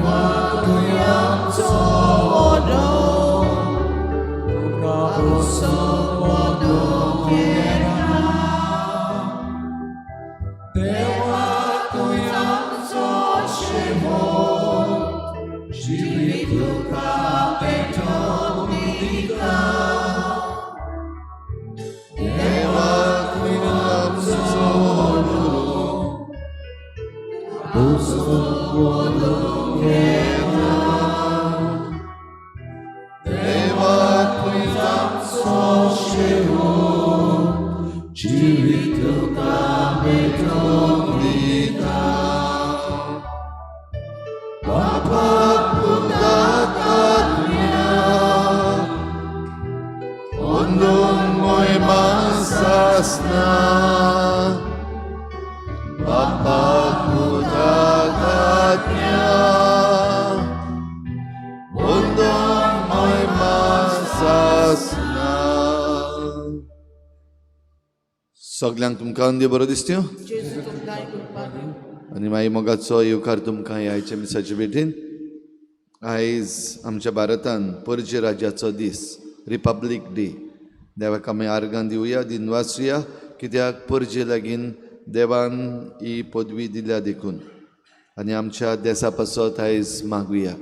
देवा तूं आमचो व्हडो, तुका भोसो घेता. देवा तूं आमचो शेवट, जिवीत तुका भेटोवन दिता. देवा तूं आमचो व्हडो, भोसो घेता. देवा तूं आमचो शेवट, जिवीत तुका भेटोवन दिता. बापा पुताक आत्म्याक अंदून मोयमा सासना. बापा पुताक आत्म्याक अंदून मोयमा सासना. सगल्यांक तुमकां अंदी बरो दिसत्यो जेजू तुमकां कृपा दिवं. आनी मागीर मोगाचो येवकार तुमकां ह्या आयच्या मिसाचे भेटीन. आयज आमच्या भारतान परजे राज्याचो दीस, रिपब्लीक डे. देवाक आमी आर्गां दिवया, दिनवासुया, कित्याक परजे लागीं देवान ही पदवी दिल्या देखून. आनी आमच्या देसा पासत आयज मागुया.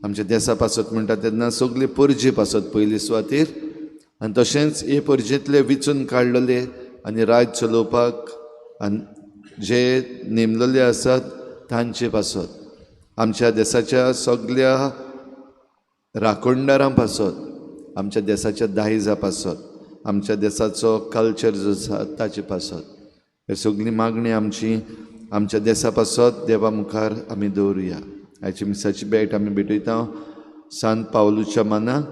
आमच्या देसा पासत म्हणटा तेन्ना सगळे परजे पासत पयली सुवातेर, आनी तशेंच हे परजेंतले विचून काडलेले आनी राज चलोवपाक आनी जे नेमलेले आसात तांचे पासत, आमच्या देसाच्या सगल्या राखणदारां पासत, आमच्या देसाच्या दायजा पासत, आमच्या देसाचो कल्चर जो आसा ताचे पासत, हे सगळी मागणी आमची आमच्या देसा पासत देवा मुखार आमी दवरुया. आयची मिसाची भेट आमी भेटयता सांत पावलूच्या मानाक.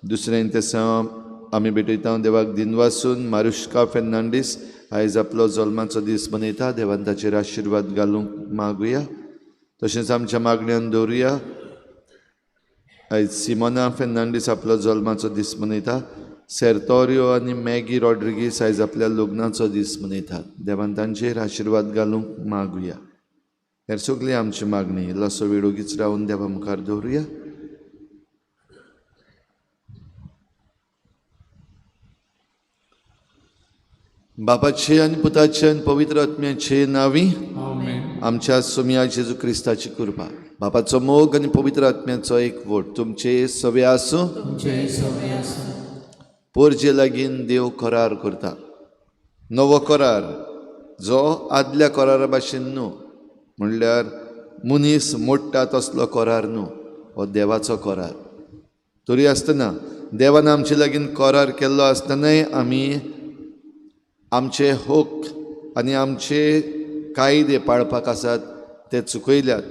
दुसरें तेसांव आमी भेटयता देवाक दिनवासून मारुश्का फेर्नांडीस आयज आपलो जल्माचो दीस मनयता. देवान ताचेर आशिर्वाद घालूंक मागुया. तशेंच आमच्या मागण्यान दवरुया आयज सिमोना फेर्नांडीस आपलो जल्माचो दीस मनयता. सेर्तोरियो आनी मॅगी रॉड्रिगीस आयज आपल्या लग्नाचो दीस मनयतात. देवान तांचेर आशिर्वाद घालूंक मागुया. हेर सगळी आमची मागणी इल्लोसो वेळ ओगीच रावन देवा मुखार दवरुया. बापाचे आनी पुताचे आनी पवित्र आत्म्याचे नांवी आमच्या सोमया जेजू क्रिस्ताची कृपा, बापाचो मोग आनी पवित्र आत्म्याचो एक वोट तुमचे सवे आसूं. पोरजे लागीं देव करार करता, नवो करार जो आदल्या करारा भाशेन न्हू, म्हणल्यार मनीस मोडटा तसलो करार न्हू, हो देवाचो करार. तरी आसतना देवान आमचे लागीं करार केल्लो आसतनाय आमी आमचे हक आनी आमचे कायदे पाळपाक आसात ते चुकयल्यात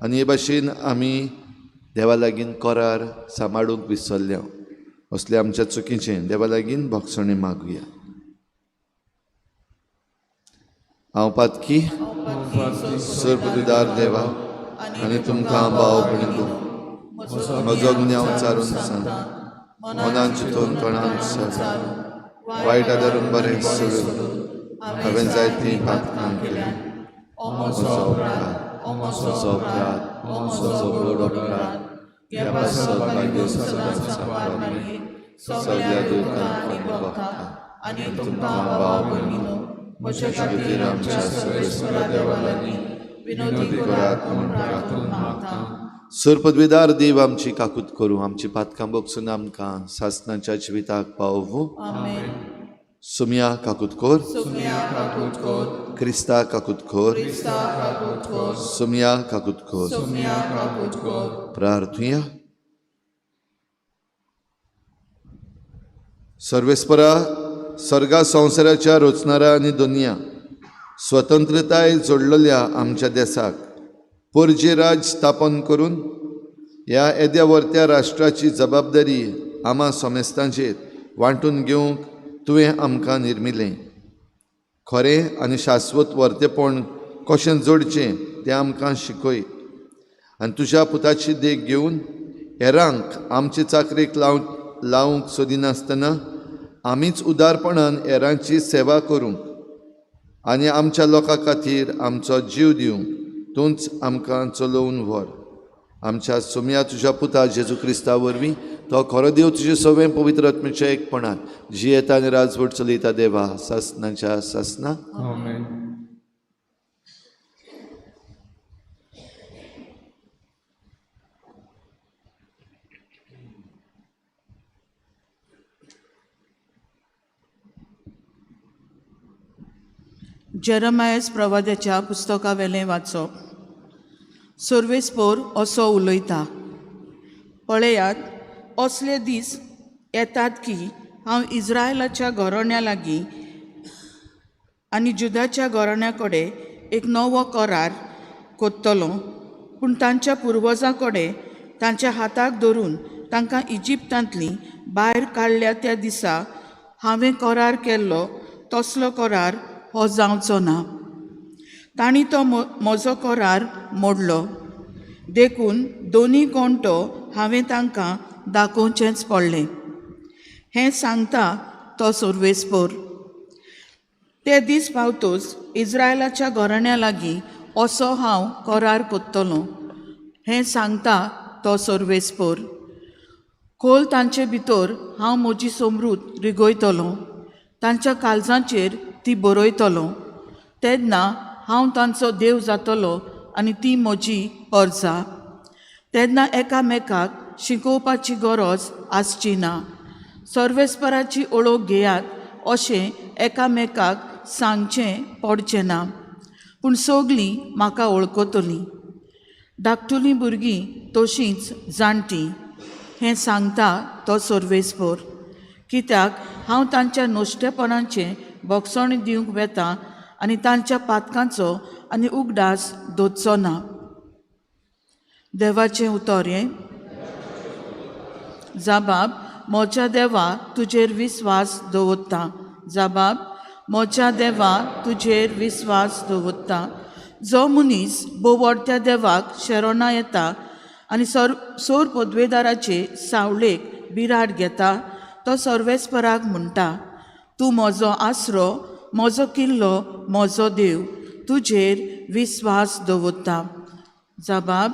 आनी हे भाशेन आमी देवा लागीं करार सांबाळूंक विसरल्या. असले आमच्या चुकीचें देवा लागीं भोगसणें मागुया. हांव पातकी सर्वदुदार देवा आनी तुमकां भाव भयणींनो म्हजो गुन्यांव चारून सांग, मनान चिंतून तोंडान सांग, वायट आदारून बरें सोडून हांवें जायतीं पातकां केलीं. म्हजो अपराध, म्हजो अपराध, म्हजो व्हड अपराध. ह्या पासत भाग्य सदांच सांबाळपी सगळ्या दुकांक आनी भक्तांक आनी तुमकां भाव भयणींनो म्हज्या खातीर आमच्या सर्वेस्परा देवा लागीं विनोदी करात म्हूण प्रार्थना मागता. सर्पद्वेदार देव आमची काकूत करूं, आमची पातकां बोगसून आमकां सासनाच्या जिविताक पावोवं. सुमया काकूत कर, क्रिस्ता काकूत कर, सुमया काकूत कर. प्रार्थुया. सर्वेस्परा सर्गा संवसाराच्या रचणारा आनी दुनिया स्वतंत्रताय जोडलेल्या आमच्या देसाक पोरजे राज स्थापन करून ह्या येद्या वर्त्या राष्ट्राची जबाबदारी आमा समेस्तांचेर वांटून घेवंक तुवें आमकां निर्मिलें. खरें आनी शाश्वत वर्तेपण कशें जोडचें तें आमकां शिकय आनी तुज्या पुताची देख घेवन हेरांक आमचे चाकरेक लावंक सोदिनासतना आमीच उदारपणान हेरांची सेवा करूंक आनी आमच्या लोकां खातीर आमचो जीव दिवंक तूंच आमकां चलोवन व्हर. आमच्या सोम्या तुज्या पुता जेजू क्रिस्ता वरवीं तो खरो देव तुजे सगळें पवित्र आत्म्याच्या एकपणान जियेता आनी राजवट चलयता देवा सासनाच्या सासना. आमेन. जेरमायस प्रवाद्याच्या पुस्तकावेलें वाचप. सर्वेस्पोर असो उलयता, पळयात असले दीस येतात की हांव इज्रायलाच्या घराण्या लागीं आनी जुदाच्या घराण्या कडेन एक नवो करार कोत्तलो, पूण तांच्या पुर्वजां कडेन तांच्या हाताक धरून तांकां इजिप्तांतलीं भायर काडल्या त्या दिसा हांवें करार केल्लो तसलो करार हो जावचो ना. तांणी तो म्हजो करार मोडलो, देखून दोनी कोणतो हांवें तांकां दाखोवचेंच पडलें. हें सांगता तो सर्वेस्पोर. ते दीस पावतोच इज्रायलाच्या घराण्या लागीं असो हांव करार कोत्तलो, हें सांगता तो सर्वेस्पोर. खोल तांचे भितर हांव म्हजी समृद्ध रिगयतलो, तांच्या काळजांचेर ती बरयतलो. तेन्ना हांव तांचो देव जातलो आनी ती म्हजी परजा. तेन्ना एकामेकाक शिकोवपाची गरज आसची ना. सर्वेस्पराची ओळख घेयात अशें एकामेकाक सांगचें पडचें ना, पूण सगलीं म्हाका वळखतलीं. धाकटुलीं भुरगीं तशींच जाणटीं, हें सांगता तो सर्वेस्पोर. कित्याक हांव तांच्या नश्टेपणाचें भोगसण दिवंक वेता आनी तांच्या पातकांचो आनी उगडास दवरचो ना. देवाचें उतर हें. जाबाब, म्हज्या देवा तुजेर विस्वास दवरता. जाबाब, म्हज्या देवा तुजेर विस्वास दवरता. जो मनीस बोवडत्या देवाक शरणा येता आनी सोर पदवेदाराचे सावळेक बिराड घेता, तो सर्वेस्पराक म्हणटा, तूं म्हजो आसरो, म्हजो किल्लो, म्हजो देव, तुजेर विस्वास दवरता. जबाब,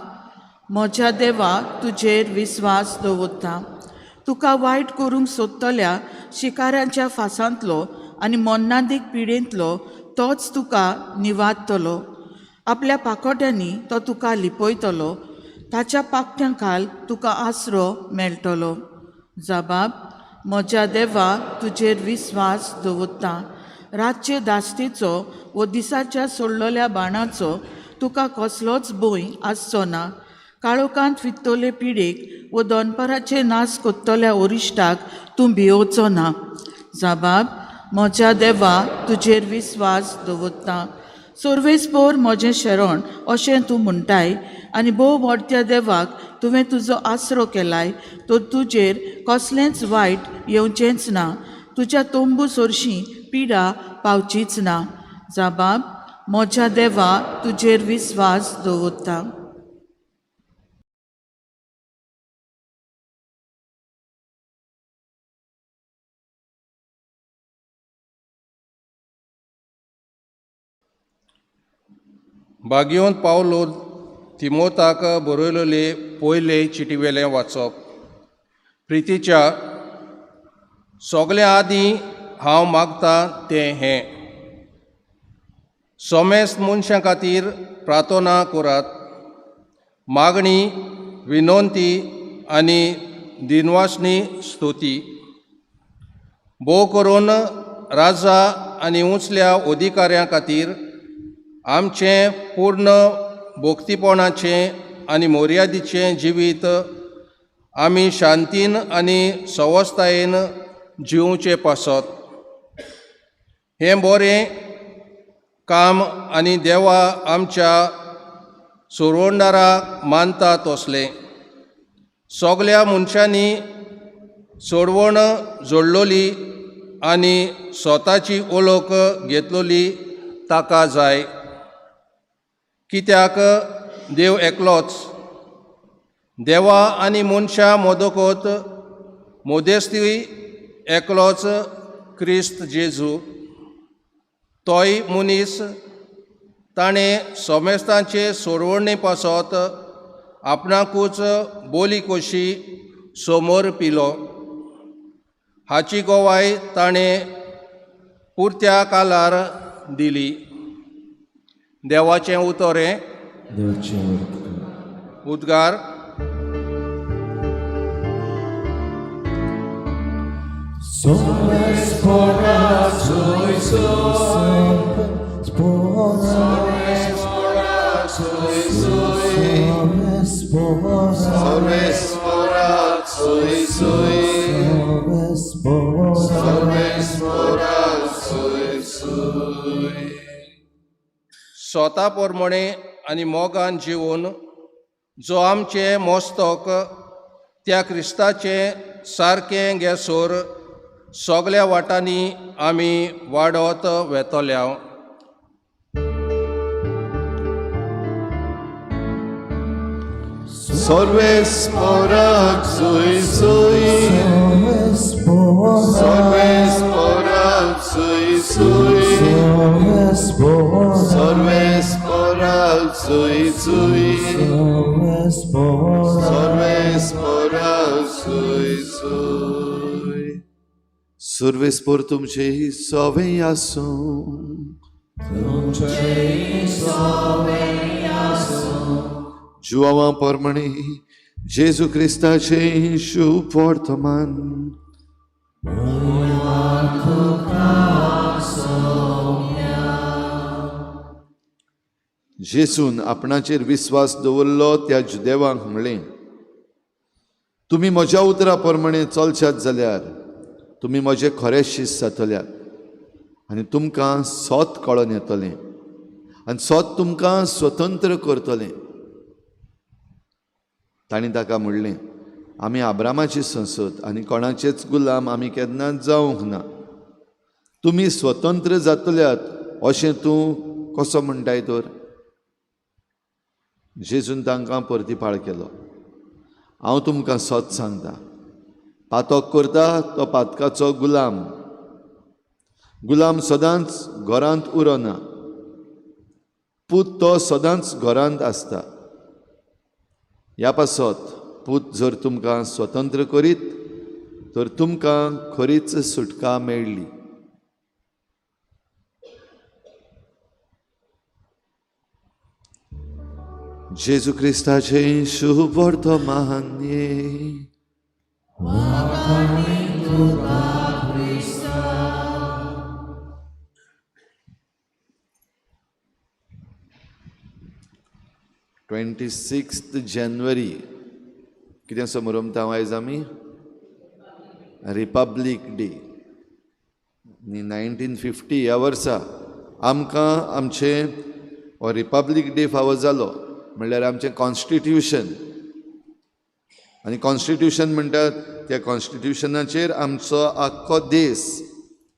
म्हज्या देवा तुजेर विस्वास दवरता. तुका वायट करूंक सोदतल्या शिकाऱ्यांच्या फासांतलो आनी मन्नादीक पिडेंतलो तोच तुका निवादतलो. आपल्या पाकोट्यांनी तो तुका लिपयतलो, ताच्या पाकट्यां खाल तुका आसरो मेळटलो. जबाब, म्हज्या देवा तुजेर विस्वास दवरता. रातचे दास्तेचो वो दिसाच्या सोडलेल्या बाणाचो तुका कसलोच भंय आसचो ना. काळोखांत फित्तले पिडेक वो दनपाराचे नास कोत्तल्या ओरिश्टाक तूं भियोवचो ना. जबाब, म्हज्या देवा तुजेर विस्वास दवरता. सर्वेस्पोर म्हजें शरण अशें तूं म्हणटाय आनी भोव व्हडत्या देवाक तुवें तुजो आसरो केलाय, तर तुजेर कसलेंच वायट येवचेंच ना. तुज्या तंबू सरशीं पिडा पावचीच ना. जबाब, म्हज्या देवा तुजेर विस्वास दवरता. बागियोन पावलो तिमोताक बरयलेले पयले चिटीवेलें वाचप. प्रितीच्या सगल्या आदीं हांव मागता तें हें, सोमेस्त मनशां खातीर प्रार्थना करात, मागणी, विनंती आनी दिनवासनी स्तुती, भोव करून राजा आनी उंचल्या अधिकाऱ्यां खातीर आमचें पूर्ण भोक्तीपणाचें आनी मर्यादीचें जिवीत आमी शांतीन आनी सवस्तायेन जिवचें पासत. हें बरें काम आनी देवा आमच्या सोरवणदाराक मानता तसलें सगल्या मनशांनी सोडवण जोडलोली आनी स्वताची ओळख घेतलोली ताका जाय. कित्याक देव एकलोच, देवा आनी मनशां मदोगत मदेस्ती एकलोच क्रिस्त जेजू, तोय मनीस, ताणें सोमेस्तांचे सोडवणे पासत आपणाकूच बोली कशी समोर पिलो. हाची गवाय ताणें पुरत्या कालार दिली. देवाचें उतर हें. उद्गार. स्वता प्रमाणे आनी मोगान जिवन जो आमचें मस्तक त्या क्रिस्ताचें सारकें घेसर सगल्या वाटांनी आमी वाडत वेतल्या. सर्वेस्पोराक सुय सुय, सर्वेस्पोराक सुय सुय, सर्वेस्पोराक सुय सुय, सर्वेस्पोराक सुय सुय. सर्वेस्पोर तुमचे सवे आसूं. जुआवा परमणे जेजू क्रिस्ताचें शुभ वर्तमान. जेजून आपणाचेर विस्वास दवरलो त्या जुदेवांक म्हणलें, तुमी म्हज्या उतरा प्रमाणे चलशात जाल्यार तुमी म्हजे खरे शीस जातल्यात आनी तुमकां सत कळोन येतलें आनी सत तुमकां स्वतंत्र करतलें. तांणी ताका म्हणलें, आमी आब्रामाची संसद आनी कोणाचेच गुलाम आमी केन्नाच जावंक ना. तुमी स्वतंत्र जातल्यात अशें तूं कसो म्हणटाय तर? जेजून तांकां परतीपाळ केलो, हांव तुमकां सत सांगता, पातक करता तो पातकाचो गुलाम. गुलाम सदांच घरांत उरना, पूत तो सदांच घरांत आसता. ह्या पासत पूत जर तुमकां स्वतंत्र करीत तर तुमकां खरीच सुटका मेळ्ळी. जेजू क्रिस्ताचें शुभ वर्तमान. ट्वेंटी सिक्स्थ जानेवारी कितें समरमता आयज आमी? Republic day. आनी 1950 ह्या वर्सा आमकां आमचें हो रिपब्लीक डे फावो जालो, म्हणल्यार आमचें कॉन्स्टिट्युशन. आनी कॉन्स्टिट्युशन म्हणटात त्या कॉन्स्टिट्युशनाचेर आमचो आख्खो देश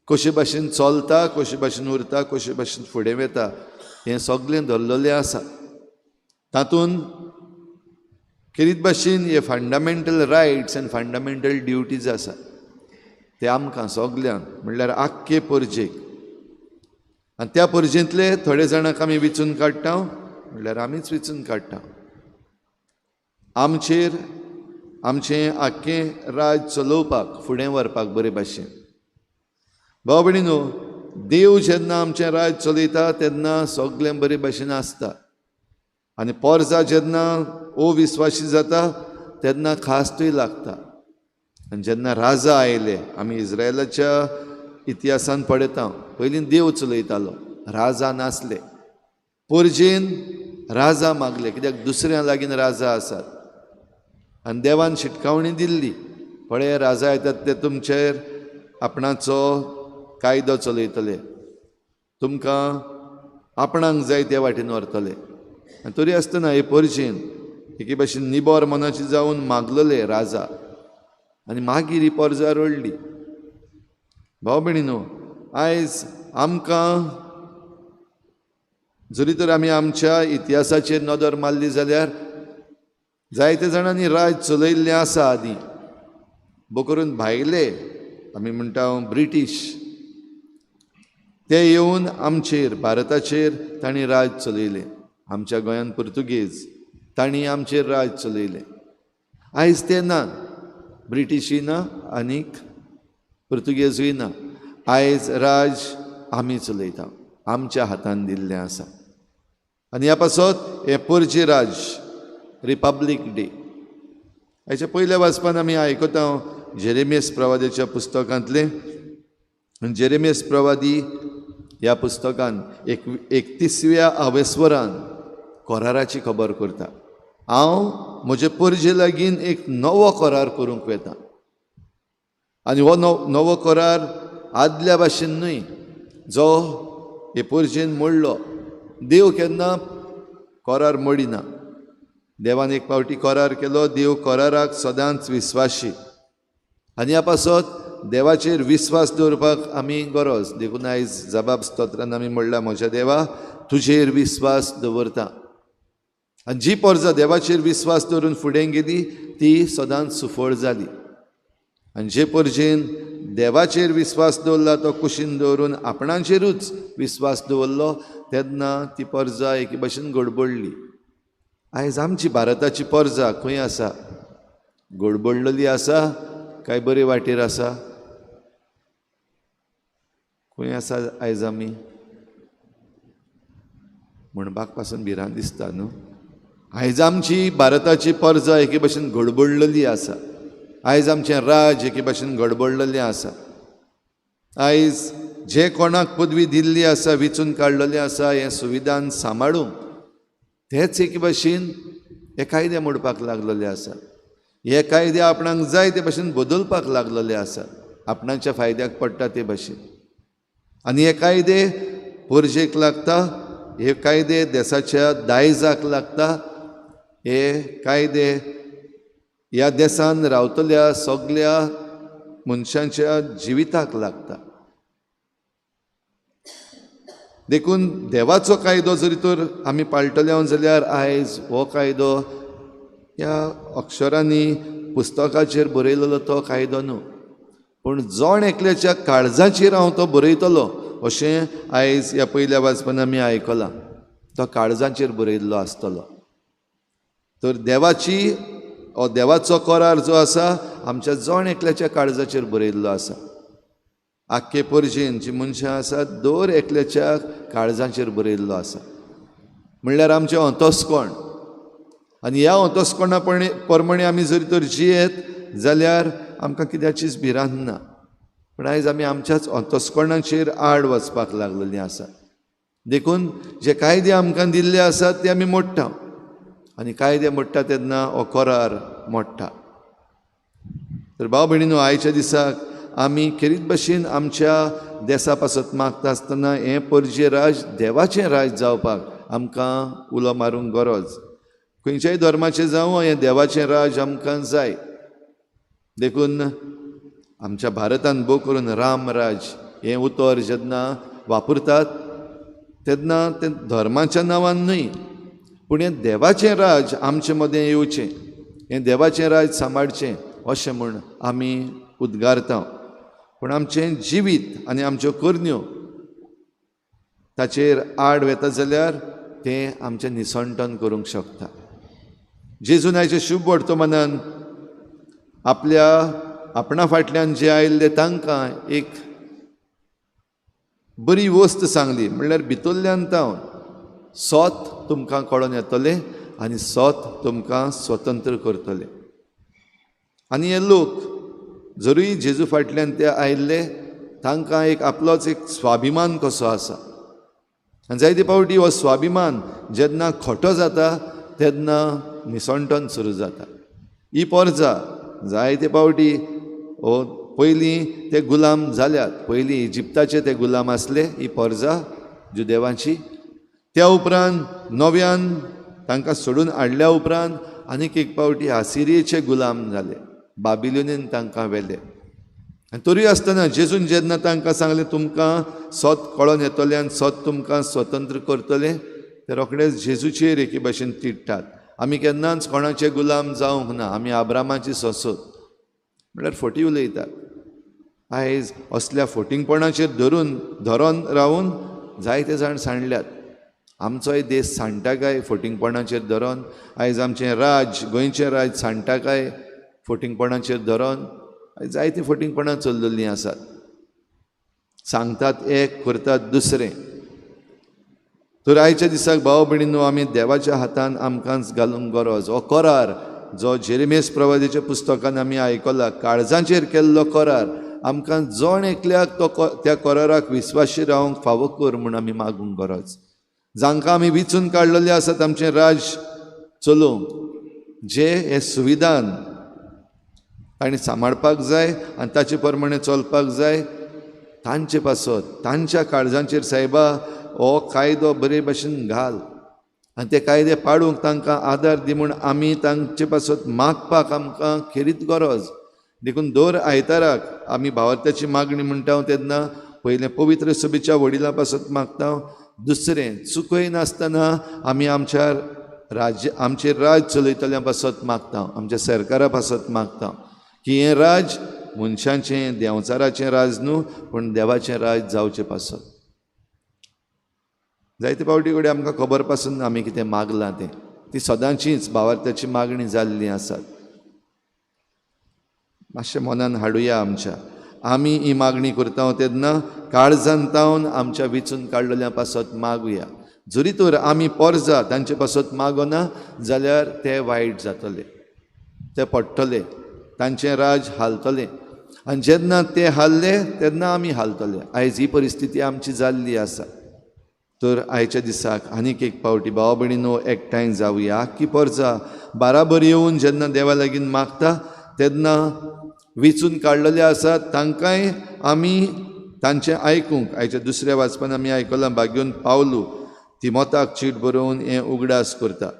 कशे भाशेन चलता, कशे भाशेन उरता, कशे भाशेन फुडें वता हें सगळें धरलेलें आसा. तातूंत खेरीत भाशेन हे fundamental rights and fundamental duties आसा ते आमकां सगल्यांक, म्हणल्यार आख्खे परजेक. आनी त्या परजेंतले थोडे जाणांक आमी विचून काडटा, म्हणल्यार आमीच विचून काडटा. आमचेर आमचें आख्खें राज चलोवपाक, फुडें व्हरपाक बरे भाशेन. भाव भयणीनो, देव जेन्ना आमचें राज चलयता तेन्ना सगळें बरे भाशेन आसता. आनी पोरजा जेन्ना अविस्वासी जाता तेन्ना खास्तूय लागता. आनी जेन्ना राजा आयले, आमी इस्रायलाच्या इतिहासान पळयता, पयलीं देव चलयतालो, राजा नासले. पोरजेन राजा मागले कित्याक दुसऱ्या लागीं राजा आसात. आनी देवान शिटकावणी दिल्ली, पळय राजा येतात ते तुमचेर आपणाचो कायदो चलयतले, तुमकां आपणाक जाय त्या वाटेन व्हरतले. आनी तरी आसतना हे परजेन एके भाशेन निबर मनाची जावन मागलेले राजा, आनी मागीर ही परजा रडली. भाव भयणीनो, आयज आमकां जरी तर आमी आमच्या इतिहासाचेर नदर मारली जाल्यार जायते जाणांनी राज चलयल्लें आसा आदीं, भोव करून भायले, आमी म्हणटा ब्रिटीश, ते येवन आमचेर भारताचेर तांणी राज चलयलें. आमच्या गोंयांत पुर्तुगेज, तांणी आमचेर राज चलयलें. आयज तें ना, ब्रिटिशूय ना आनीक पुर्तुगेजूय ना. आयज राज आमी चलयता, आमच्या हातान दिल्लें आसा. आनी ह्या पासत हें पोरजे राज, रिपब्लीक डे. हाच्या पयल्या वाचपान आमी आयकता जेरेमियस प्रवाद्याच्या पुस्तकांतलें. जेरेमियस प्रवादी ह्या पुस्तकान 31व्या आवेस्वरान कराराची खबर करता. हांव म्हजे पोरजे लागीं एक नवो करार करूंक वेता आनी हो नवो करार आदल्या भाशेन न्हय जो हे पोरजेन मोडलो. देव केन्ना करार मोडिना. देवान एक फावटी करार केलो, देव कराराक सदांच विस्वाशी. आनी ह्या पासत देवाचेर विस्वास दवरपाक आमी गरज. देखून आयज जबाब स्तोत्रान आमी म्हणलां, म्हज्या देवा तुजेर विस्वास दवरता. आनी जी पोरजा देवाचेर विस्वास दवरून फुडें गेली ती सदांच सुफळ जाली. आनी जे पोरजेन देवाचेर विस्वास दवरला तो कुशीन दवरून आपणाचेरूच विस्वास दवरलो तेन्ना ती पोरजा एके भाशेन गडबडली. आयज आमची भारताची पोरजा खंय आसा? गडबडलेली आसा काय बरे वाटेर आसा? खंय आसा आयज आमी म्हणपाक पासून भिरांत दिसता न्हू. आयज आमची भारताची पोरजा एके भाशेन गडबडलेली आसा. आयज आमचें राज एके भाशेन गडबडलेलें आसा. आयज जे कोणाक पदवी दिल्ली आसा, विचून काडलेलें आसा हें संविधान सांबाळूंक, तेच एके भाशेन हे कायदे मोडपाक लागलेले आसा. हे कायदे आपणाक जाय ते भाशेन बदलपाक लागलेले आसा, आपणाच्या फायद्याक पडटा ते भाशेन. आनी हे कायदे पोरजेक लागता, हे कायदे देसाच्या दायजाक लागता, हे कायदे ह्या देसान रावतल्या सगल्या मनशांच्या जिविताक लागता. देखून देवाचो कायदो जरी तर आमी पाळटले जाल्यार आयज हो कायदो ह्या अक्षरांनी पुस्तकाचेर बरयलेलो तो कायदो न्हू, पूण जण एकल्याच्या काळजाचेर हांव तो बरयतलो अशें आयज ह्या पयल्या वाचपान आमी आयकलां. तो काळजाचेर बरयल्लो आसतलो. तर देवाची हो देवाचो करार जो आसा आमच्या जण एकल्याच्या काळजाचेर बरयल्लो आसा. आख्खे पोरजेन जी मनशां आसात दर एकल्याच्या काळजाचेर बरयल्लो आसा. म्हणल्यार आमचें अंतस्कोण. आनी ह्या अंतस्कोणा प्रमाणे आमी जरी तर जियेत जाल्यार आमकां कित्याचीच भिरांत ना. पूण आयज आमी आमच्याच अंतस्कोणाचेर आड वचपाक लागलेलीं आसा. देखून जे कायदे आमकां दिल्ले आसात ते आमी मोडटा आनी कायदे मोडटा तेन्ना हो करार मोडटा. तर भाव भयणीनो, आयच्या दिसाक आमी खेरीत भशेन आमच्या देसा पासत मागता आसतना हें पोरजे राज देवाचें राज जावपाक आमकां उलो मारूंक गरज. खंयच्याय धर्माचें जावं हें देवाचें राज आमकां जाय. देखून आमच्या भारतान भोव करून राम राज हें उतर जेन्ना वापरतात तेन्ना तें धर्माच्या नांवान न्हय, पूण हें देवाचें राज आमचे मदें येवचें, हें देवाचें राज सांबाळचें अशें म्हूण आमी उद्गारता. पूण आमचें जिवीत आनी आमच्यो करण्यो ताचेर आड वेता जाल्यार तें आमचें निसणटन करूंक शकता. जेजून आयचें शुभ वर्तमानान आपल्या आपणा फाटल्यान जे आयिल्ले तांकां एक बरी वस्त सांगली, म्हणल्यार भितरल्यान तावन सोत तुमकां कळोन येतलें आनी सोत तुमकां स्वतंत्र करतलें. आनी हे लोक जरूय जेजू फाटल्यान ते आयिल्ले तांकां एक आपलोच एक स्वाभिमान कसो आसा. आनी जायते फावटी हो स्वाभिमान जेन्ना खोटो जाता तेन्ना निसणटन सुरू जाता. ही पोरजा जायते फावटी हो पयलीं ते गुलाम जाल्यात, पयलीं इजिप्ताचे ते गुलाम आसले ही पोरजा जुदेवांची. त्या उपरांत नव्यान तांकां सोडून हाडल्या उपरांत आनीक एक फावटी आसिरियेचे गुलाम जाले, बाबिलोनीन तांकां व्हेले. आनी तरी आसतना जेजून जेन्ना तांकां सांगलें तुमकां सत कळोन येतलें आनी सत तुमकां स्वतंत्र करतलें, ते रोखडेच जेजूचेर एके भाशेन तिडटात. आमी केन्नाच कोणाचे गुलाम जावंक ना, आमी आब्रामाची सोंसत, म्हणल्यार फटी उलयतात. आयज असल्या फटींगपणाचेर धरून रावन जायते जाण सांडल्यात. आमचोय देश सांडटा काय फटींगपणाचेर धरोन? आयज आमचें राज, गोंयचें राज सांडटा काय फटींगपणाचेर धरोन? आयज जायतीं फटींगपणां चल्लेलीं आसात. सांगतात एक, करतात दुसरें. तर आयच्या दिसाक भाव भयणींनो, आमी देवाच्या हातान आमकांच घालूंक गरज. हो करार जो जेरेमियास प्रवादीच्या पुस्तकान आमी आयकला, काळजांचेर केल्लो करार, आमकां जण एकल्याक तो त्या कराराक विस्वाशी रावंक फावो कर म्हूण आमी मागूंक गरज. जांकां आमी विचून काडलेले आसात आमचें राज चलोवंक, जे हें सुविधान तांणी सांबाळपाक जाय आनी ताचे प्रमाणे चलपाक जाय, तांचे पासत तांच्या काळजांचेर सायबा हो कायदो बरे भशेन घाल आनी ते कायदे पाडूंक तांकां आदार दी म्हूण आमी तांचे पासत मागपाक आमकां खेरीत गरज. देखून दर आयताराक आमी भावार्थ्याची मागणी म्हणटा तेन्ना पयलें पवित्र सभेच्या वडिलां पासत मागता, दुसरें चुकय नासतना आमी आमच्या राज्य आमचेर राज चलयतल्या पासत मागता, आमच्या सरकारा पासत मागता की हें राज मनशांचें देंवचाराचें राज न्हू पूण देवाचें राज जावचें पासत. जायते फावटी कडेन आमकां खबर पासून आमी कितें मागलां तें, ती सदांचीच भावार्थ्याची मागणी जाल्ली आसात. मातशें मनान हाडुया आमच्या, आमी ही मागणी करता तेन्ना काळजान तावन आमच्या विचून काडलेल्या पासत मागुया. जरी तर आमी पोरजा तांचे पासत मागना जाल्यार ते वायट जातले, ते पडटले, तांचें राज हालतलें आनी जेन्ना ते हाल्ले तेन्ना आमी हालतले. आयज ही परिस्थिती आमची जाल्ली आसा. तर आयच्या दिसाक आनीक एक फावटी भाव भयणीनो एकठांय जावया. आख्खी पोरजा बाराबर येवन जेन्ना देवा लागीं मागता तेन्ना विचून काडलेले आसात तांकांय आमी तांचें आयकूंक. आयच्या दुसऱ्या वाचपान आमी आयकलां भाग्योन पावलू तिमोताक चीट बरोवन हें उगडास करता.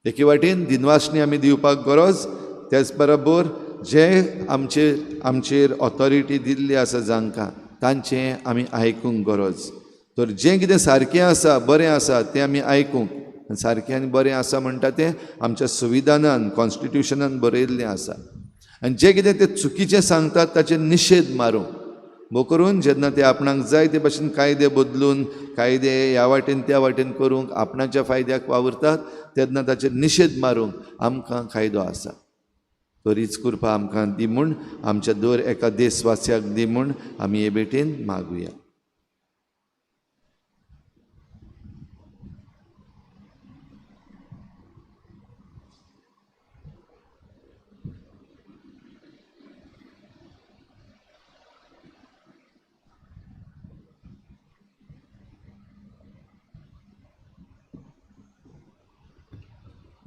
एके वाटेन दिनवासणी आमी दिवपाक गरज, त्याच बरोबर जे आमचेर ऑथॉरिटी दिल्ली आसा जांकां तांचें आमी आयकूंक गरज. तर जें कितें सारकें आसा बरें आसा तें आमी आयकूंक, सारकें आनी बरें आसा म्हणटा तें आमच्या संविधानान कॉन्स्टिट्युशनान बरयल्लें आसा. आनी जें कितें तें चुकीचें सांगतात ताचेर निशेध मारूंक, भो करून जेन्ना ते आपणाक जाय ते भाशेन कायदे बदलून कायदे ह्या वाटेन त्या वाटेन करूंक आपणाच्या फायद्याक वावुरतात तेन्ना ताचेर निशेध मारूंक आमकां कायदो आसा. तर हीच कृपा आमकां दी म्हूण, आमच्या दर एका देशवासियाक दी म्हूण आमी हे भेटेन मागुया.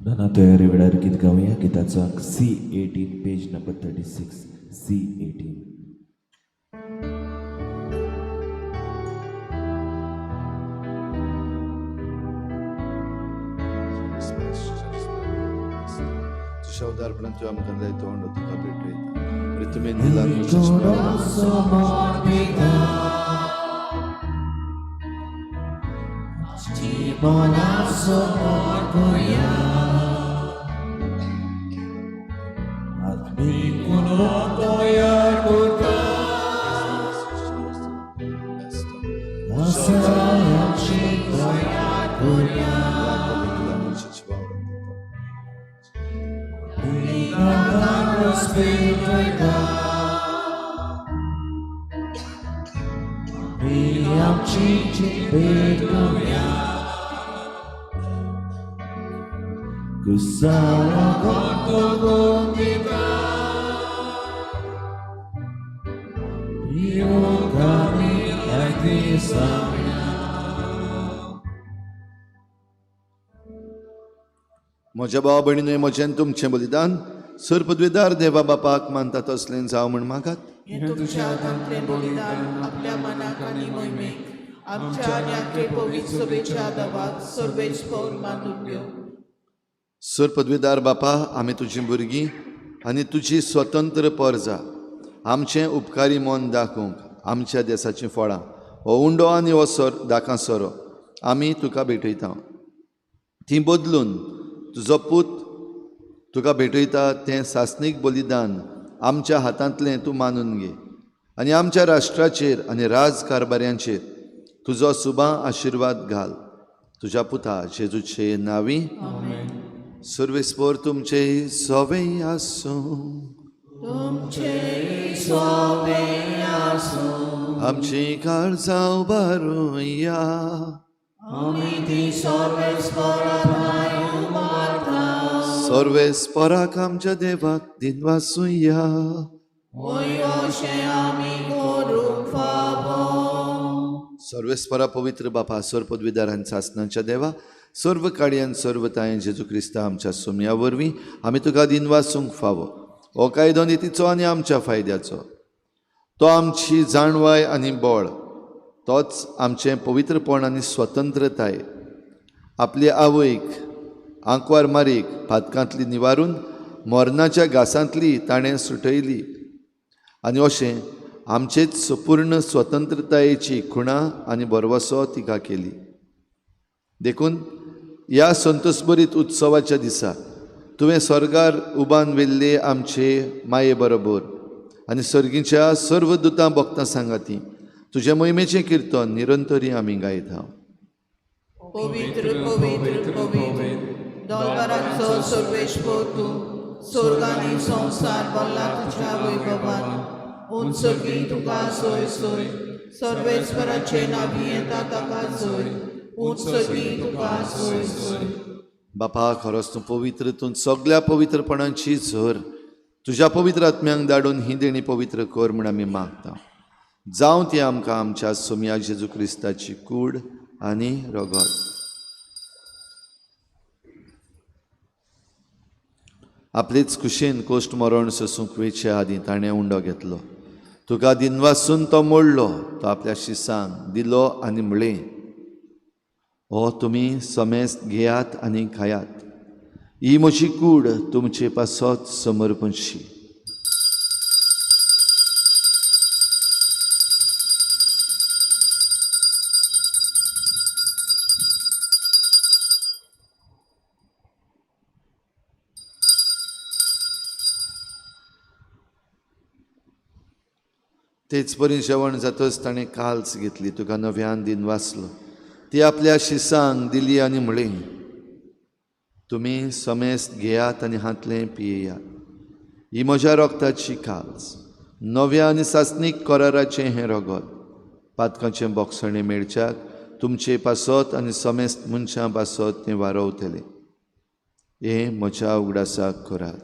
नाना तयारी वेळार गीत गावया. गिताचो C18 page number 36 C18. तुज्या उदारपणान तुवें आमकां जाय तोंड तुका भेटयता. म्हज्या भाव भयणीनूय म्हजें तुमचें बलिदान सर पदवीदार देवा बापाक मानता तसलें जावं म्हूण मागात. हें तुमच्या हातांतलें बलिदान आपल्या मनाक आनी मोहिमेक आमच्या आनी आख्खे पवित्र सभेच्या दवाक सर्वेच पौर मानून घेवं. सर पदवीदार बापा, आमी तुजीं भुरगीं आनी तुजी स्वतंत्र परजा, आमचें उपकारी मन दाखोवंक आमच्या देसाचीं फळां हो उंडो आनी हो सर दाकां सोरो आमी तुका भेटयता. तीं बदलून तुजो पूत तुका भेटयता तें सासणीक बलिदान आमच्या हातांतलें तूं मानून घे आनी आमच्या राष्ट्राचेर आनी राज कारभाऱ्यांचेर तुजो सुबा आशिर्वाद घाल. तुज्या पुता जेजूचे नावी. सर्वेस्पोर तुमचे सोवे आसूं. आमची काळजां उबारुया. सर्वेस्पोराक आमच्या देवाक दिनवासुया. सर्वेस्परा पवित्र बापा, सर्व पदवीदारान सासनाच्या देवा, सर्व काडयान सर्व तायन जेजू क्रिस्ता आमच्या सोमया वरवीं आमी तुका दिनवासूंक फावो. हो कायदो नितीचो आनी आमच्या फायद्याचो, तो आमची जाणवाय आनी बळ, तोच आमचें पवित्रपण आनी स्वतंत्रताय. आपले आवयक आंकवार मारीक पातकांतली निवारून मरणाच्या घासांतली ताणें सुटयली आनी अशें आमचेच पूर्ण स्वतंत्रतायेची खुणा आनी भरवसो तिका केली. देखून ह्या संतोषभरीत उत्सवाच्या दिसा तुवें स्वर्गार उबान व्हेल्ले आमचे माये बरोबर आनी सर्गीच्या सर्व दुतां भक्तां सांगाती तुजें मोहिमेचें किर्तन निरंतरी आमी गायता. पवित्र पवित्र पवित्र दोलबारांचो सर्वेश्वर तूं, स्वर्गानी संवसार भरला तुज्या वैभवान. उंच सर्गी तुका सोय सोय, सर्वेश्वराचे नावी येता ताका सोय, उंच सर्गी तुका सोय सोय. बापा, खरोच तूं पवित्र, तूं सगळ्या पवित्रपणाची झर. तुज्या पवित्र आत्म्यांक धाडून ही देणी पवित्र कर म्हूण आमी मागता. जावं ती आमकां आमच्या सोमया जेजू क्रिस्ताची कूड आनी रगत. आपलेच खुशेन कोश्ट मरण सोसूंक वेचे आदीं ताणें उंडो घेतलो, तुका दिनवासून तो मोडलो, तो आपल्या शिसांक दिलो आनी म्हणलें, हो तुमी समेस्त घेयात आनी खायात, ही म्हजी कूड तुमचे पासत समर्पणशी. तेच परी जेवण जातच ताणें काल्स घेतली, तुका नव्यान दिन वाचलो, ती आपल्या शिसांक दिली आनी म्हणलें, तुमी समेस्त घेयात आनी हांतलें पियेयात, ही म्हज्या रगताची काल्स, नव्या आनी सासणीक कराराचें हें रगत, पातकाचें बोगसणें मेळच्याक तुमचे पासत आनी समेस्त मनशां पासत तें वारवतलें. हें म्हज्या उगडासाक करात.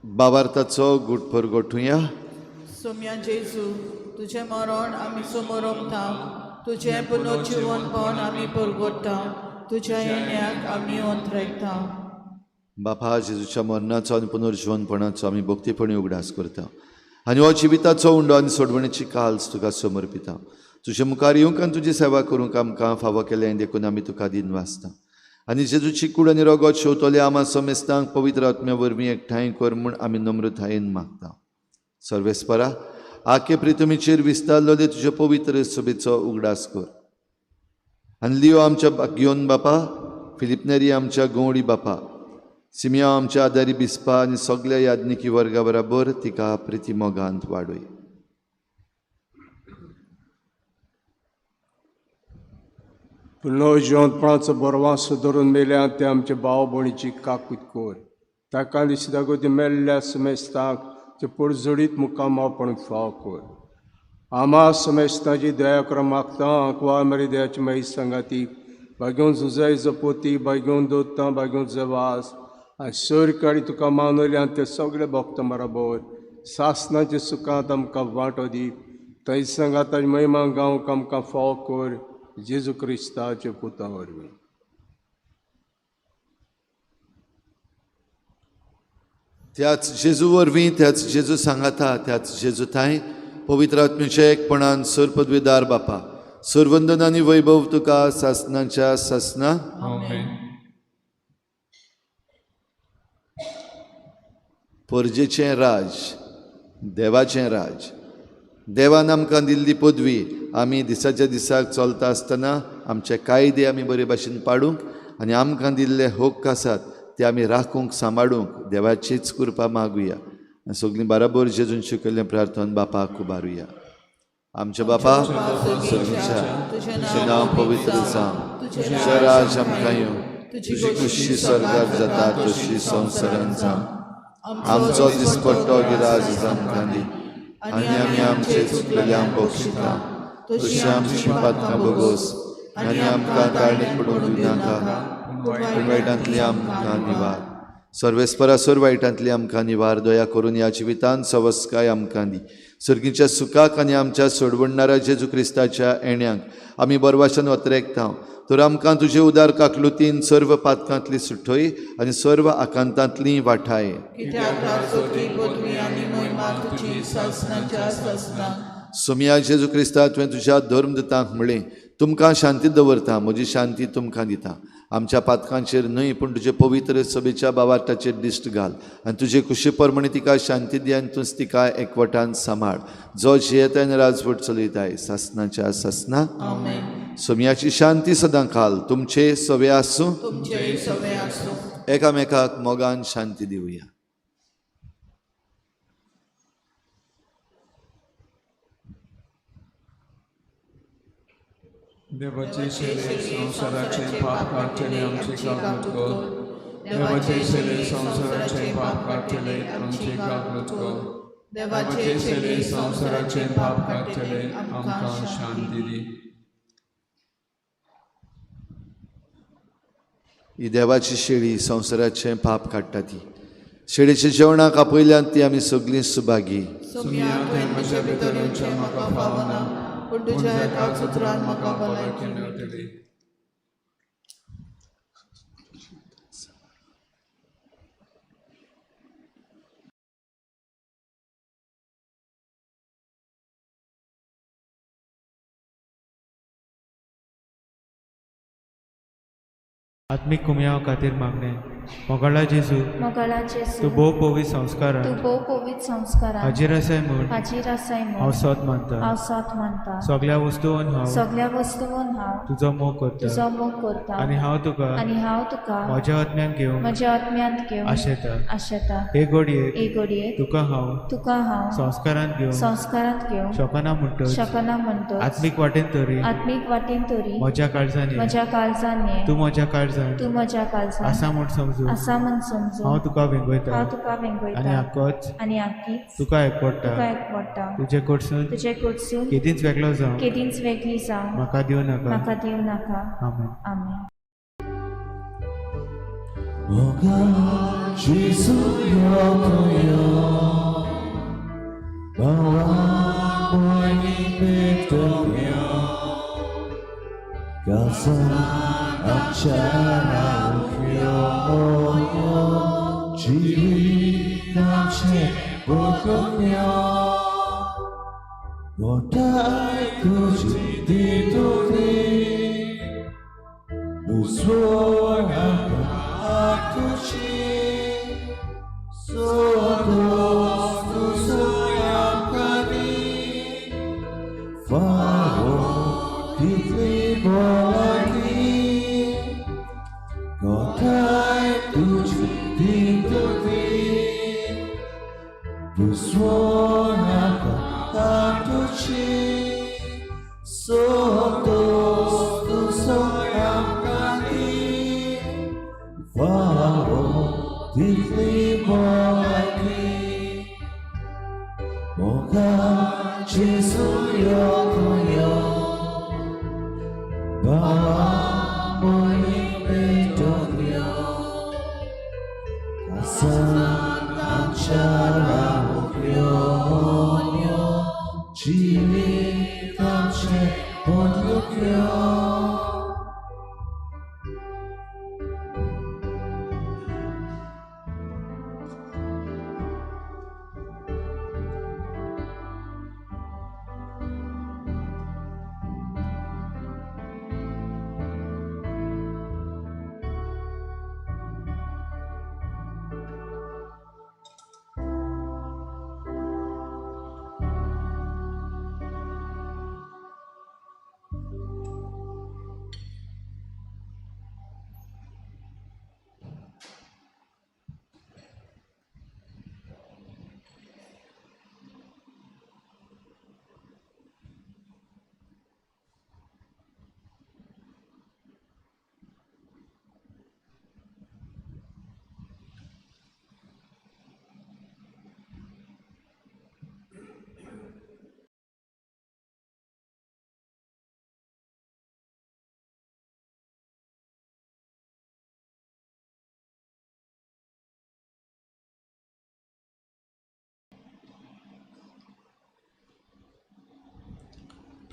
बाबार्थाचो गुट परगोठुया. सोम्या जेजू, तुजें मरण आमी समोरमता, तुजें पुनर्जिवनपण आमी परगोडटा, तुज्या येण्याक आमी अंतरायता. बापा, जेजूच्या मरणाचो आनी पुनर्जिवनपणाचो आमी भक्तीपणी उगडास करता आनी हो जिविताचो उंडो आनी सोडवणेची काल्स तुका समर्पिता. तुजे मुखार येवंक आनी तुजी सेवा करूंक आमकां फावो केलें देखून आमी तुका दिनवासता. आनी जेजूची कूड आनी रगत शेवतले आमा समेस्तांक पवित्र आत्म्या वरवीं एकठांय कर म्हूण आमी नम्रतायेन मागता. सर्वेस्परा, आखे प्रितमीचेर विस्तारलेले तुजे पवित्र सभेचो उगडास कर आनी लियो आमच्या गियोन बापा, फिलिपनेरी आमच्या गंवडी बापा, सिमिया आमच्या आदारी बिस्पा आनी सगल्या याज्ञिकी वर्गा बराबर तिका प्रिती मोगांत वाडय. पुनर्जिवंतपणाचो बरवासो धरून मेल्या ते आमचे भाव भयणीची काकूत कर, ताका दिसता मेल्ल्या समेस्तांक ते परजडीत मुखामापण फाव कर. आमा समेस्तांची दया कर मागता. आंकवार मरी दयाची माई सांगाती बागेवन जुजाय जपोती, बागेवन दोत्ता, बागेवन जवास आनी सरकारी तुका मानवले आनी ते सगळे भक्त बरोबर सासनाचे सुखांत आमकां वांटो दी. थंय सांगात महिमा गावंक आमकां फाव कर, जेजू क्रिस्ताचे पुता वरवीं. त्याच जेजू वरवीं, त्याच जेजू सांगाता, त्याच जेजू थांय पवित्र आत्म्याच्या एकपणान सर पदवीदार बापा, सरवंदन आनी वैभव तुका सासनाच्या सासना. परजेचें राज, देवाचें राज, देवान आमकां दिल्ली पदवी आमी दिसाच्या दिसाक चलता आसतना आमचे कायदे आमी बरे भाशेन पाडूंक आनी आमकां दिल्ले हक्क आसात ते आमी राखूंक सांबाळूंक देवाचीच कृपा मागुया आनी सगळीं बराबर जेजून शिकयल्लें प्रार्थना बापाक उबारुया. आमच्या बापा सर्गीच्या, तुजें नांव पवित्र जावं, तुजें राज आमकां येवं, तुजी खुशी स्वर्गार जाता तशी संवसारांत जावं. आमचो दिसपट्टो गिराज आमकां दी आनी आमी आमचे चुकलेल्यांक बक्षिता तशी आमची पातकां भोगोस आनी आमकां ताळणी पडूंक दिनाका, पूण वायटांतली आमकां निवार. सर्वेस्परा सर वायटांतली आमकां निवार. दया करून ह्या जिवितांत सवस्काय आमकां दी. सर्गीच्या सुखाक आनी आमच्या सोडवणणारा जेजू क्रिस्ताच्या येण्याक आमी बरवाशन वत्रेकता. तर आमकां तुजे उदार काकलुतीन सर्व पातकांतली सुटय आनी सर्व आकांतांतली वाठाय. सोमया जेजू क्रिस्ता, तुवें तुज्या धर्मदूतांक म्हळें, तुमकां शांती दवरता, म्हजी शांती तुमकां दिता. आमच्या पातकांचेर न्हय पूण तुजे पवित्र सभेच्या बावार्टाचेर दिश्ट घाल आनी तुजे खुशी प्रमाणे तिका शांती दी आनी तूंच तिका एकवटान सांबाळ, जो जियेताय आनी राजवट चलयताय सासनाच्या सासना. सोमयाची शांती सदां खाल तुमचे सवे आसूं. एकामेकाक मोगान शांती दिवया. देवाचे सेवे संवसाराचे पाप काडटले आमचे काकूत कर. देवाचे सेवे संवसाराचे पाप काडटले आमचे काकूत कर. देवाचे सेवे संवसाराचे पाप काडटले आमकां शांती दी. ही देवाची शेळी संवसाराचें पाप काडटा ती शेळीच्या जेवणाक आपयल्यान ती आमी सगळीं सुभागी. सोमया, तुवें म्हज्या भितर येवचें म्हाका फावना, पूण तुज्या एकाच उतरान म्हाका भलायकी मेळटली. आत्मीक कुमयाव खातीर मागणें. मोगाळा जेजू, मोगाळा जेजू, तूं भोव पवित्र संस्कारान, तूं भोव पवित्र संस्कारान हाजीर आसाय म्हूण, हाजीर आसाय म्हूण हांव सोद मानता, हांव सोद मानता. सगळ्या वस्तून हांव, सगळ्या वस्तून हांव तुजो मोग करता, तुजो मोग करता आनी हांव तुका, आनी हांव तुका म्हज्या आत्म्यान घेवन, म्हज्या आत्म्यांत घेवन आशेता, आशेता. हे घडयेक, हे घडयेक तुका हांव, तुका हांव संस्कारांत घेवन, संस्कारांत घेवन शकना म्हणटच, शकना म्हणटच आत्मीक वाटेन तरी, आत्मीक वाटेन तरी म्हज्या काळजान, म्हज्या काळजान ये, तूं म्हज्या काळजान, तूं म्हज्या काळजान आसा म्हूण समजू, आसा म्हूण समजू, हांव तुका वेंगयता, हांव तुका वेंगयता आनी आकोच, आनी आकीच तुका एकवडटा, तुका एकवडटा. तुजे कडसून, तुजे कडसून केदींच वेगळो जावं, केदींच वेगळी जावं म्हाका दिवं नाका, म्हाका दिवं नाका. आमेन. आमेन.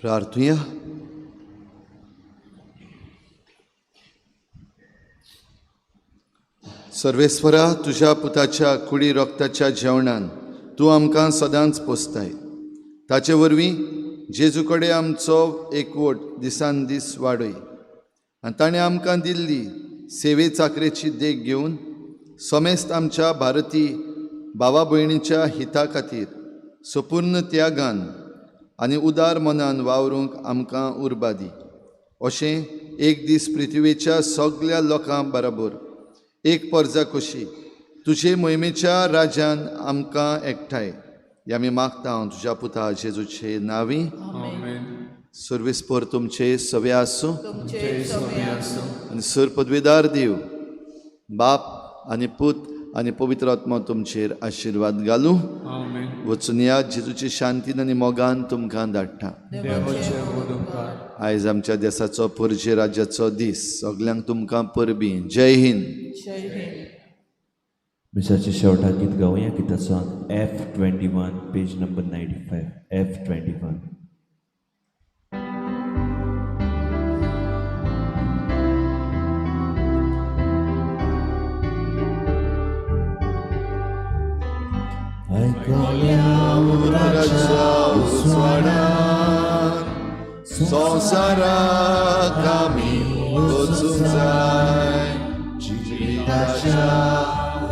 प्रार्थुया. सर्वेस्वरा, तुज्या पुताच्या कुडी रोगताच्या जेवणान तूं आमकां सदांच पोसताय. ताचे वरवीं जेजू कडेन आमचो एकवट दिसान दीस वाडय आनी ताणें आमकां दिल्ली सेवे चाकरेची देख घेवन समेस्त आमच्या भारतीय भावा भयणीच्या हिता खातीर सपूर्ण त्यागान आनी उदार मनान वावरूंक आमकां उर्बा दी. अशें एक दीस पृथ्वीच्या सगल्या लोकां बराबर एक परजा कशी तुजे मोहिमेच्या राज्यान आमकां एकठांय. हे आमी मागता हांव तुज्या पुता जेजूचे नांवी. सर्वेस्पर तुमचे सवे आसूं आनी सर पदवेदार देव बाप आनी पूत आनी पवित्र आत्मा तुमचेर आशिर्वाद घालूं. वचून या जेजूची शांतीन आनी मोगान तुमकां धाडटा. आयज आमच्या देसाचो परजे राज्याचो दीस. सगल्यांक तुमकां परबीं. जय हिंद. मिसाच्या शेवटाक गीत गावया. गिताचो अंक F21, page number 95, F21. उतराच्या उजवाडान संवसाराक आमी वचूंक जाय. जिविताच्या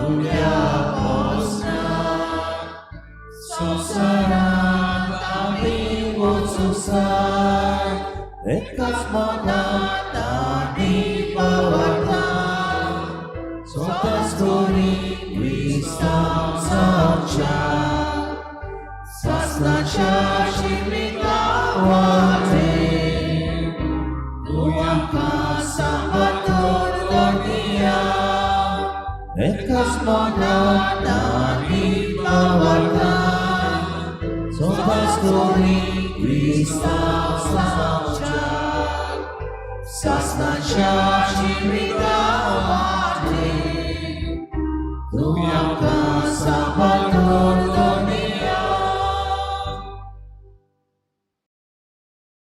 उण्या पोसनान संवसाराक आमी वचूंक जाय. एकाच मनान आनी भावार्थान स्वताच करी क्रिस्तांव जावच्या सासणाच्या जिविता वाटेर तूं आमकां सांबाळून दवरिया. एकाच मनान आनी भावार्थान स्वताच करी क्रिस्तांव जावच्या सासणाच्या जिविता